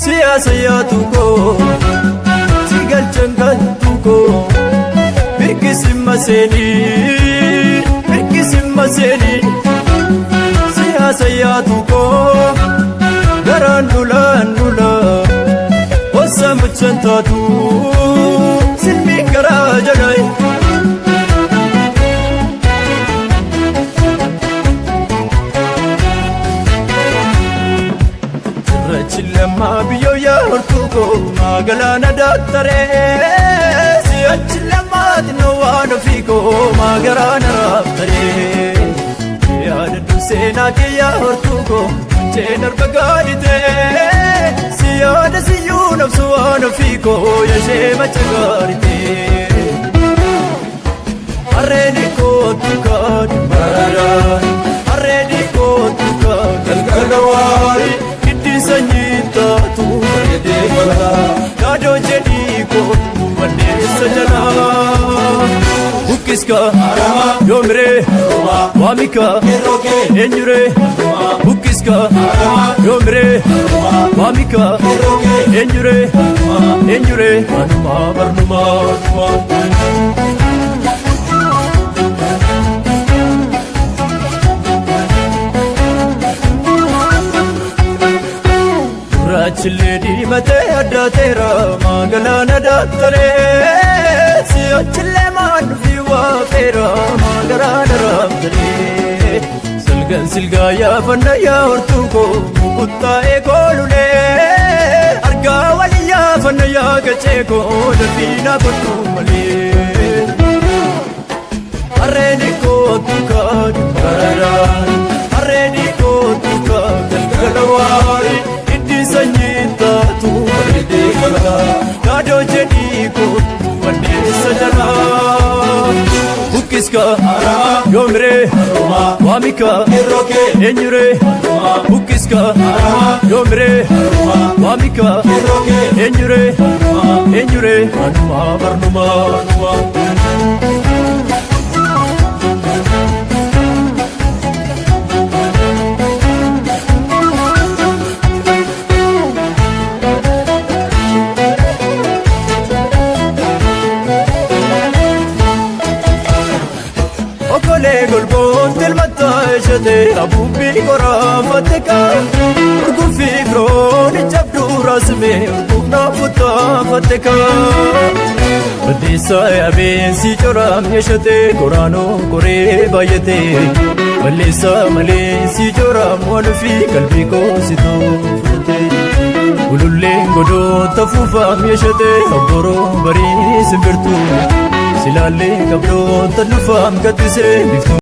Siyaasa yaatu koo si galchan galtu koo mirkisi maseenii mirkisi maseenii siyaasa yaatu koo garaan dulaan dulaa hossa muchan taatu silmi karaa jalaa. Cirrachi lammaa biyyoo yaa hortuu koo maagalaana daaktaree si'achi lammaati na waan ofii koo maagaraana raaftaree yaadadhu seenaa kee yaa hortuu koo munceen arba gaaditee si yaada siyyuu nabsu waan ofii koo yashee macha gaaritee. Harreeni kootu kaadhi mararaa harreeni kootu kaadhi galgala waari hiddi sanyii taatu bareedee balaa gaadoo jedhii kootu balleessa jalaa. Bukkiska yoomiree waamika eenyuree bukkiska yoomiree waamika eenyuree eenyuree anumaa barnumaa anumaa. Gurraachillee diimatee addaateera maagalaana daaktaree si'achillee maan dhufii waafeera maagaraana raaftaree silgan silgaa yaafanna yaa hortuu koo mukuttaa'ee koolulee argaa walii yaafanna yaa gacee koo darbiinaa kottuu malee. Harreeni kootu kaadhi mararaa harreeni kootu kaadhi galgala waari hiddi sanyii taatu bareedee galaa gaadoo jedhii kootu balleessa jalaa. Bukkiska yoomiree waamika eenyuree bukkiska yoomiree waamika eenyuree eenyuree anumaa barnumaa anumaa. Okolee golboon tilmataa ishee abuubbii qoraafatte kaa urguffii firoon jabduu raasmee urgufnaa futtaafatte kaa. Balleessaa yaabeensi coraam yeeshatee qoraanoo qoree baay'atee balleessaa malee si coraam waan ofii qalbii koosituu fudhatee. Ululleen godoota fuufaam yeeshatee obboroo barii simbirtuu silaallee qabdoota nufaam kattisee biftuu.